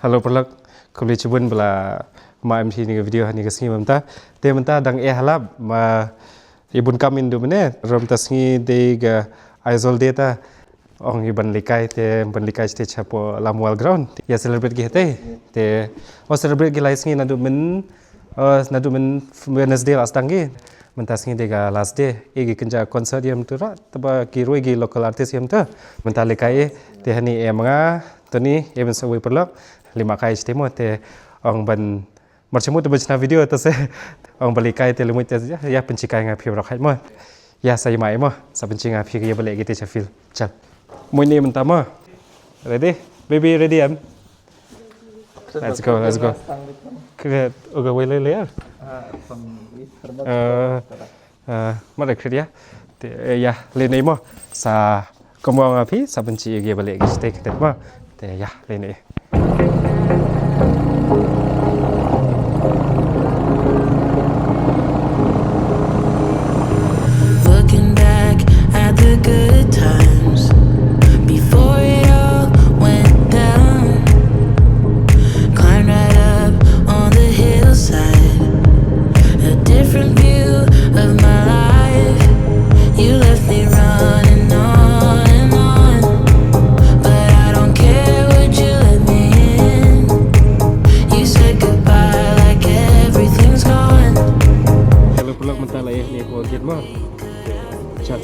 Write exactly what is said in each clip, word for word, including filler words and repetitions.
Hello paralok, khublei shibun ba la mad em sha kane ka video ha kane ka sngi mynta. Te mynta dang eh halap ma i bun kam in du mynne, ruh mynta sngi dei ka Aizawl Day ta. Ong i ban lehkai te ban lehkai sha te shapoh Lamwal Ground. Ïa celebrate ki hate. Te o celebrate ki lai sngi naduh myn, o naduh myn Wednesday la sdang ki. Mynta sngi dei ka last day. I ki kynja concert ïa mynta ruh. Te ba ki ruh ki local artist ïa mynta. Mynta lehkai i te hani em nga, Tony, em sa wei paralok. Lehkai sha te mo te ong ban Mar shu mut ba shna video te se ong ba lehkai te lehkai te ïa, ïa pynshai nga phi baroh mo. Ïa sa ïa mai mo, sa pynshai nga phi ïa ba leh kite sha field. Chal. Mo ni mynta mo. Ready? Baby ready em? Let's go, let's go. Kre uga wei le le. Eh, Eh, ma da khriat ïa. Te, eh, ïa, lehnoh mo. Sa kumba nga phi, sa pynshai ïa ba leh ki stek te mo. Te, ïa, lehnoh. Looking back at the good times before it all went down. Climb right up on the hillside. A different view of my life. You left me running on and on. But I don't care, would you let me in? You said goodbye like everything's gone. Hello, paralok, mynta la ïa ne ko git mo. Chat.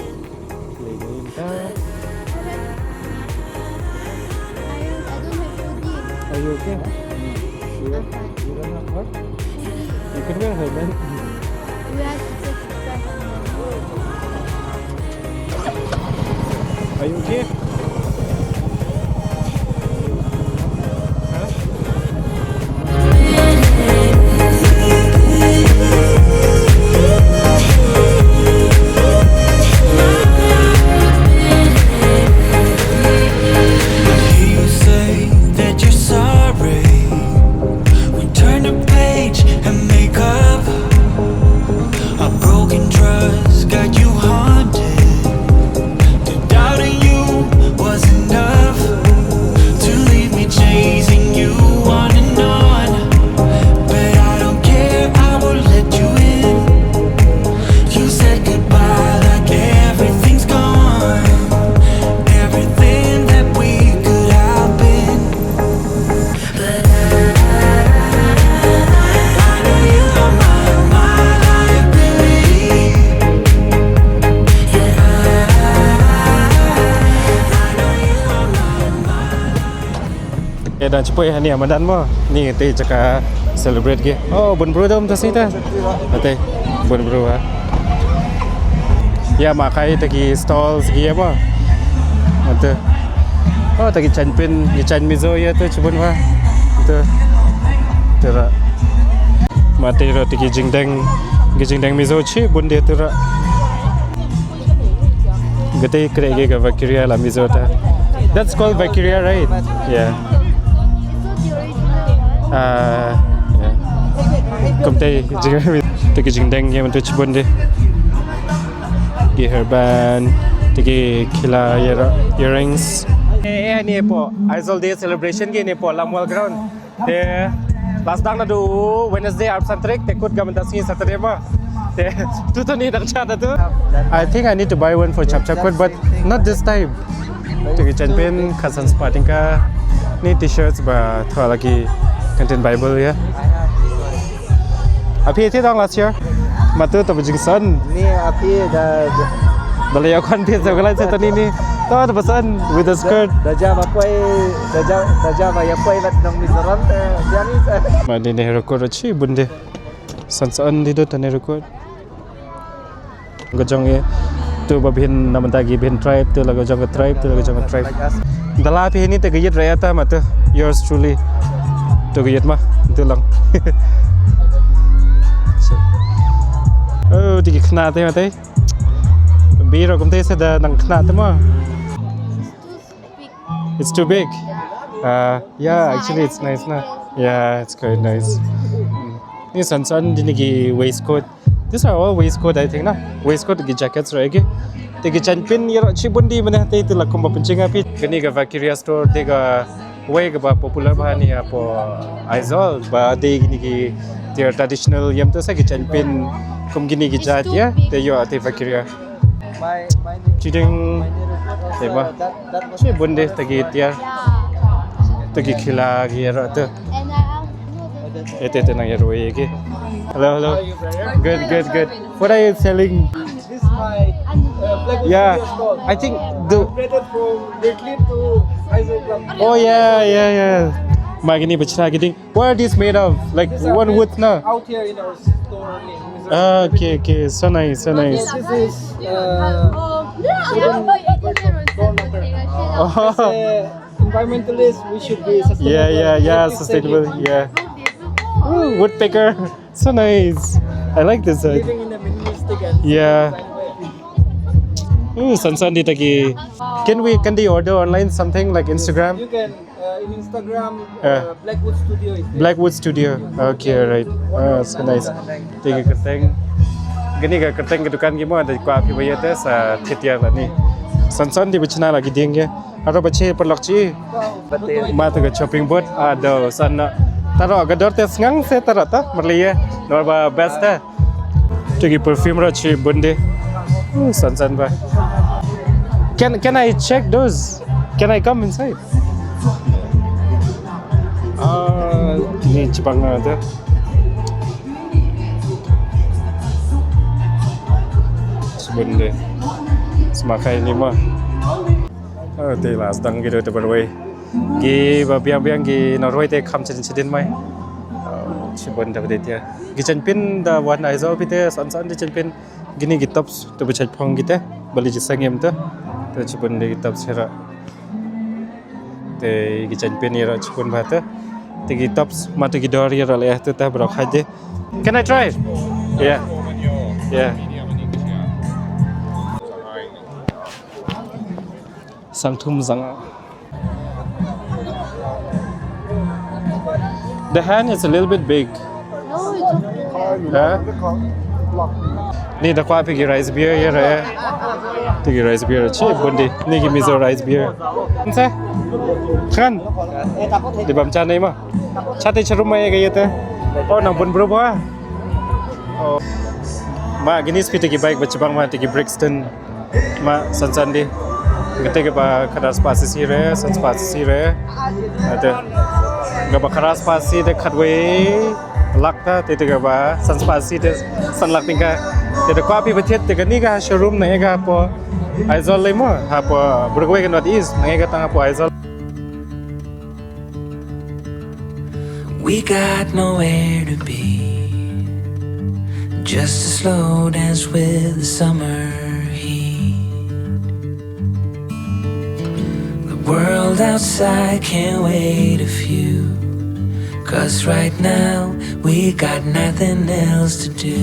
Are you okay? You don't, you don't have what? You can wear a helmet. Are you okay? You say that you're sorry. We turn the page and make up. A broken trust got you haunted. To doubting you was enough to leave me chasing you on and on. But I don't care, I will let you in. You said goodbye like everything's gone. Everything that we could have been. But I, I know you are my, my liability. Yeah, I, I know you are my, my liability. Eh, dang chepoh hani ha madan mo. Ni te jaka celebrate ki. Oh, bun bru dom ta sita. Ate, bun bru ha. Ïa ma kai te ki stalls ki ïa mo. Ate. Oh, te ki chain pin, ki chain Mizo ïa te chibun wa. Ate. Te ra. Ma te ro te ki jingdeng, ki jingdeng Mizo chibun de te ra. Gate kre ge ka Vaqueria la Mizo ta. That's called Vaqueria, right? Yeah. Ah, yeah. Kumte jing te ki jingdeng ïa mynta chibun de. Ki hairband, te ki khila ear-, earrings. Eh, eh, ni po Aizawl Day celebration ki ni po Lamwal Ground. Te la sdang naduh Wednesday arphew san tarik, te kut ka mynta sngi Saturday mo. Te tu tu ni dang chat tu. I think I need to buy one for Chapchakut, but not this type. Te ki chain pin khatsan spah tyngka. Ni t-shirts ba thoh la ki content Bible ïa. Aphi ïa te dang last year. Matu to bujing son. Ni aphi da, da. Da la ïa khwan phi sa ka lai sa tani ni. To to ba son with the skirt. Da ja ba kwai, da ja, da ja ba ïa kwai bad nong Mizoram te. Ja ni sa. Ma ni ne record chibun de. San san di do tani record. Ka jong i tu ba phin na mynta ki phin tribe, tu la ka jong ka tribe, tu la ka jong ka tribe. Da la phi ni te ka yit raya ta ma tu. Yours truly. Tu ka yit ma tu lang. Oh, ti ki khna te ma te. Bi ro kum te sa da nang khna te ma. It's too big. Uh, yeah, actually it's nice na. Yeah, it's quite nice. Mm. Ni san san di ni ki waistcoat. These are all waistcoat, I think, na. Waistcoat ki jackets, right? Ki. Te ki chain pin ïa ro chibun di mane te te la kumba pynching api. Kani ka Vaqueria store te ka Wei kaba popular bha ni hapoh Aizawl ba dei kine ki tiar traditional ïam tu sa ki jaiñpin kum kine ki jait ïa te ïoh te ba kir ïa. Chiding te ba. Shi bun de te ki tiar. Te ki khila ki ïa ra te. Ete te nang ïa ruh ïa ki. Hello, hello. Good, good, good. What are you selling? This is my uh, Blackwood Yeah, Studio stall. I think the Upgraded from Brooklyn to Aizawl Club. Oh yeah, yeah, yeah. Ma kini bachra kiting. What are these made of? Like These are one made wood na? Out here in our store only. Ah, okay, okay. So nice, so nice. So this is uh, wooden version, door knocker. Oh. As a environmentalist, we should be sustainable. Yeah, yeah, yeah, sustainable. Yeah. Ooh, woodpecker. So nice. I like this side. Living in a minimalistic and Yeah. Ooh, san san di taki. Can we can they order online something like Instagram? You can uh, in Instagram. Yeah. Uh, Blackwood Studio is there. Blackwood Studio. Okay, right. Ah, so nice. Te ka kyrteng. Kane ka kyrteng ka dukan ki mo da kwah phi ba ïa te sa thied ïa la ni. San san di ba chna la ki dieng ïa. Aro ba che paralok chi. Ma te ka chopping board. Ado san na. Taro ka dor te sngang se taro ta. Marli ïa. Nor ba best ta. Te ki perfume ro chi bun de. Uh, san san ba. Can can I check those? Can I come inside? Ah, ni chibang ada. Chi bun de. Sma kai ni ma. Ah, te la sdang ki do te barwei. Ki ba biang biang ki Norway te kham chidin chidin mai. Ah, chi bun de ba de tia. Ki jaiñpin da wan Aizawl phi te san san di jaiñpin. Kini ki tops tu ba chait phong kite bali ji sangem tu. Tu chibun de ki tops hera. Te ki jaiñpin hera chibun ba tu. Te ki tops ma tu ki dor hera le tu ta bro khaje. Can I try? Yeah. Yeah. Sangthum zanga. The hand is a little bit big. No, it's okay. Huh? Ni da kwah phi ki rice beer ïa re. Phi ki rice beer chi bun di. Ni ki miso rice beer. Nse? Kan? Di bam cha nei ma. Cha te charum ma ïa ka ïa te. Oh, nang bun bru ba. Oh. Ma, kini spi te ki bike ba chibang ma te ki Brixton. Ma san san di. Kate kaba khadar spah sisi re, san spah sisi re. Ate. Kaba khadar spah sisi de khatwei lak ta, te te kaba san spah sisi de san lak tyngka. Te de kwah phi ba thied te kani ka showroom na ega hapoh Aizawl lei mo, hapoh Brookway ka North East, na ega tang hapoh Aizawl. We got nowhere to be, just a slow dance with the summer heat. The world outside can't wait a few, 'cause right now we got nothing else to do.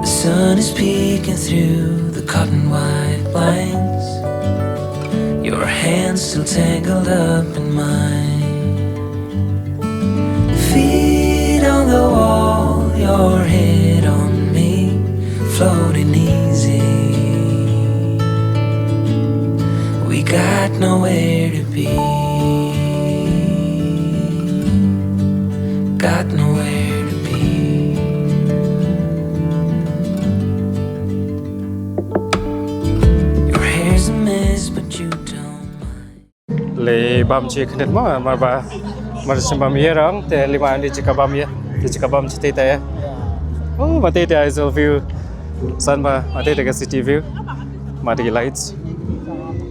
The sun is peeking through the cotton white blinds. Your hands still tangled up in mine. Feet on the wall, your head on me, floating easy. We got nowhere to be. Got nowhere to be. Your hair's a mess, but you don't mind. Le bam chi khnet mo, mar ba, mar sim bam ye rang, te lima ni chi ka bam ye, te chi ka bam chi te te ye. Oh, ma te te Aizawl view. San ba, ma te te ka city view. Ma te ki lights.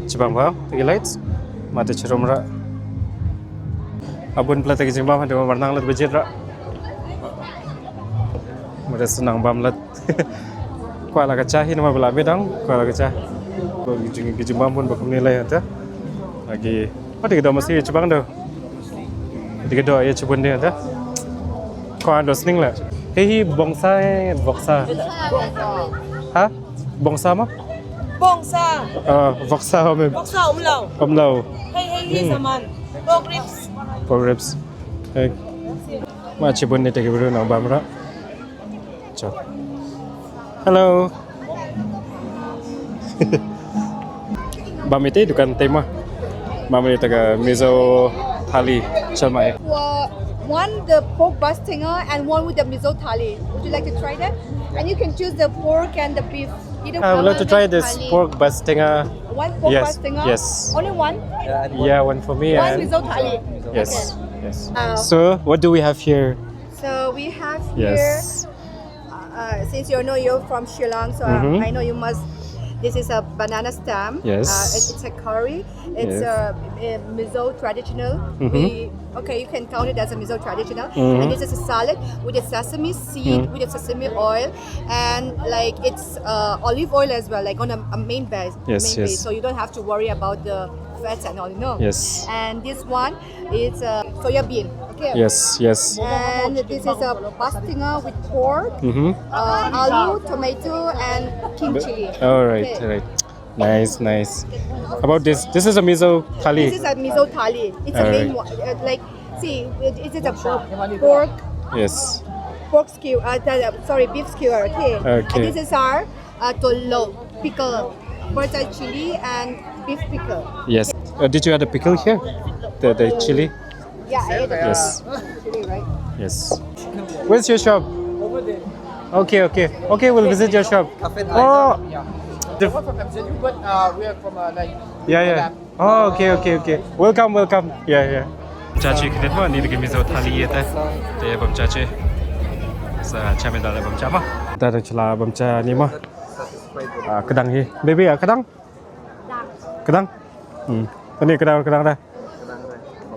Chi bang ba, te ki lights. Ma te chi rum ra. Abun pla te ki jing bam, ha te mar nang lat bajit ra. Ma te senang bam lat. Kwah la ka cha hi namar ba la miet dang, kwah la ka cha. Ki jing, ki jingbam bun ba kumne lai hata. Lagi, oh, dei ka dor masi chibang dor. Dei ka dor ïa chibun dei hata. Kwah dor sning la. Hi hi bongsa, eh, boksa. Ha? Bongsa ma? Bongsa. Ah, boksa home. Boksa umlau. Umlau. Hey, hey, hey, hmm. Saman. Pork ribs. Pork ribs. Hey. Ma chibun ni te ki bru nang bam ra. Chop. Hello. Bam ite dukan tema. Mama, ita ka miso thali, shalmai. Well, one the pork bastinger and one with the miso thali. Would you like to try that? And you can choose the pork and the beef. Either I would like to try this pork bastinger. One pork bastinger? Yes. Only one? Yeah, one for me and one miso thali. Yes. Okay. Yes. Uh, so, what do we have here? So we have here. Yes. Uh, since you know you're from Shillong, so uh, I know you must. This is a banana stem. Yes. Uh, it, it's a curry. It's a, a miso traditional. We, okay, you can count it as a miso traditional. And this is a salad with a sesame seed, with a sesame oil, and like it's uh, olive oil as well, like on a, a main base. Yes, main base. So you don't have to worry about the fats and all, you know. Yes. And this one is uh, soya bean. Okay. Yes, yes. And this is a bastinger with pork, uh, alu, tomato, and king chili. All right, all right. Nice, nice. How about this? This is a miso thali. This is a miso thali. It's a main one. Uh, like, see, it, it is a pork, pork, yes, pork skewer. Uh, the- sorry, beef skewer. Okay. Okay. And this is our uh, tolo pickle, bird's eye chili, and beef pickle. Yes. Uh, did you add a pickle here? The, the chili? Yeah, I added yes. Chili, right? Yes. Where's your shop? Over there. Okay, okay. Okay, we'll visit your shop. Cafe. Oh. Yeah. The one from M Z U, but uh, we are from uh, like. Yeah, yeah. Oh, okay, okay, okay. Welcome, welcome. Yeah, yeah. Chachi khnit mo ni dagi miso thali ïa te. Te bam chachi. Sa chame dal bam chama. Ta dang chla bam cha ni mo. Ah, kdang hi. Baby, ah, kdang. Kdang. Hmm. Ani kdang, kdang da.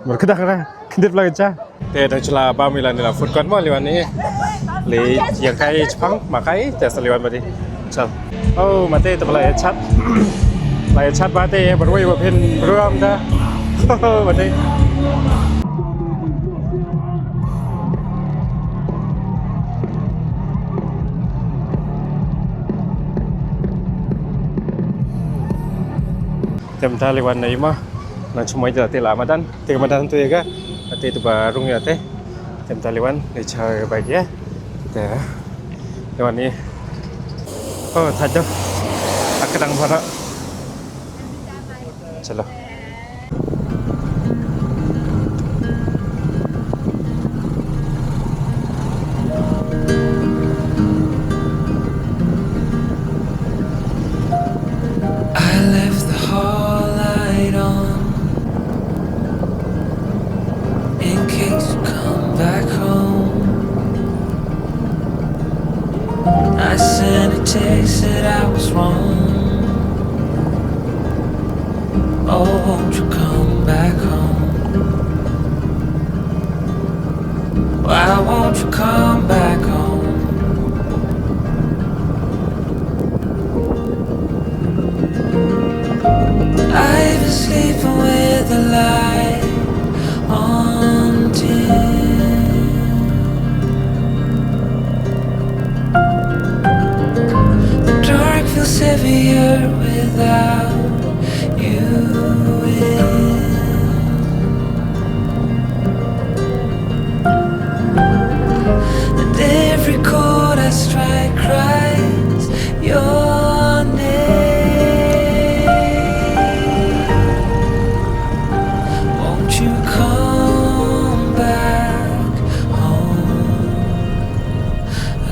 Mar kdang da. Khnit lang cha. Te dang chla bam ïa la ni la food court mo liwan ni. Li ïa kai chpang ma kai te sa liwan badi. Chal. Oh, mate te bla ïa chat. Bla ïa chat bate ïa barwei ba phin brum da. Oh, mate. Tem ta liwan na ima. Na chumai te la madan. Te madan tu ïa ga. Te tu ba rung ïa te. Tem ta liwan ni cha ba ïa. Te liwan ni. Oh, thajak. Akadang bhara. Chalo. I left the hall light on in case you come back home. I sent a text that I was wrong. Oh, won't you come back home? Why won't you come back home? I've been sleeping with the light on dim. The dark feels heavier without you in. And every chord I strike cries your name. Won't you come back home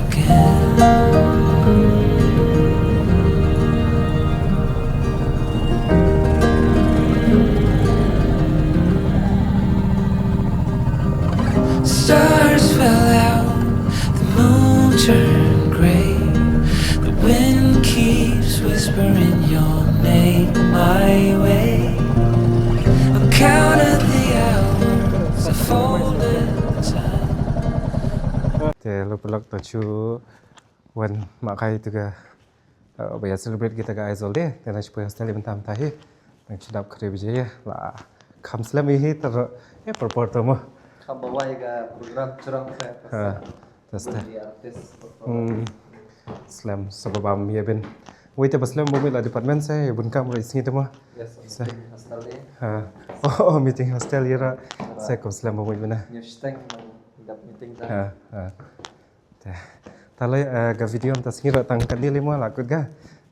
again? Stars fell out, the moon turned gray. The wind keeps whispering your name my way. I counted the hours, I folded the time. Te lo pelak ta chu wan ma kai tu ka. Uh, ba ïa celebrate kita ka Aizawl Day, te na shipoi hostel mynta mynta hi. Nang shadap khrip je ïa, la kham slem hi taro, eh, por por to mo. Kham ba wai ka program churang ka. Ha, tas ta. Artist. Hmm. Slem, so ba bam ïa bin. Wai te ba slem ba mih la department sa, bun kam ro isngi te mo. Yes, meeting hostel ïa. Ha. Oh, oh, meeting hostel ïa ra. Sa ko slem ba mih bina. Nyusteng dap meeting sa. Ha, ha. Te, ta lei, eh, ka video mynta sngi ruh tang katne lei mo la kut ka.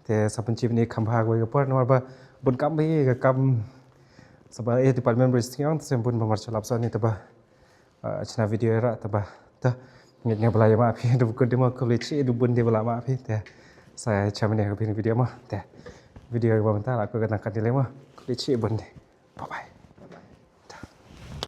Te sa pynchip ni kham bha kawei ka por namar ba bun kam ba ïa ka kam Saba eh department bridge tiang te sempun ba marcha lapsa ni taba. Chna video era taba ta ngit nga bla ya ma phi du kun dimo kuli chi du bun di bla ma phi te sa cha mene ka phi video ma te video ba menta la ko ka nangkat di le ma kuli chi bun di. Bye bye.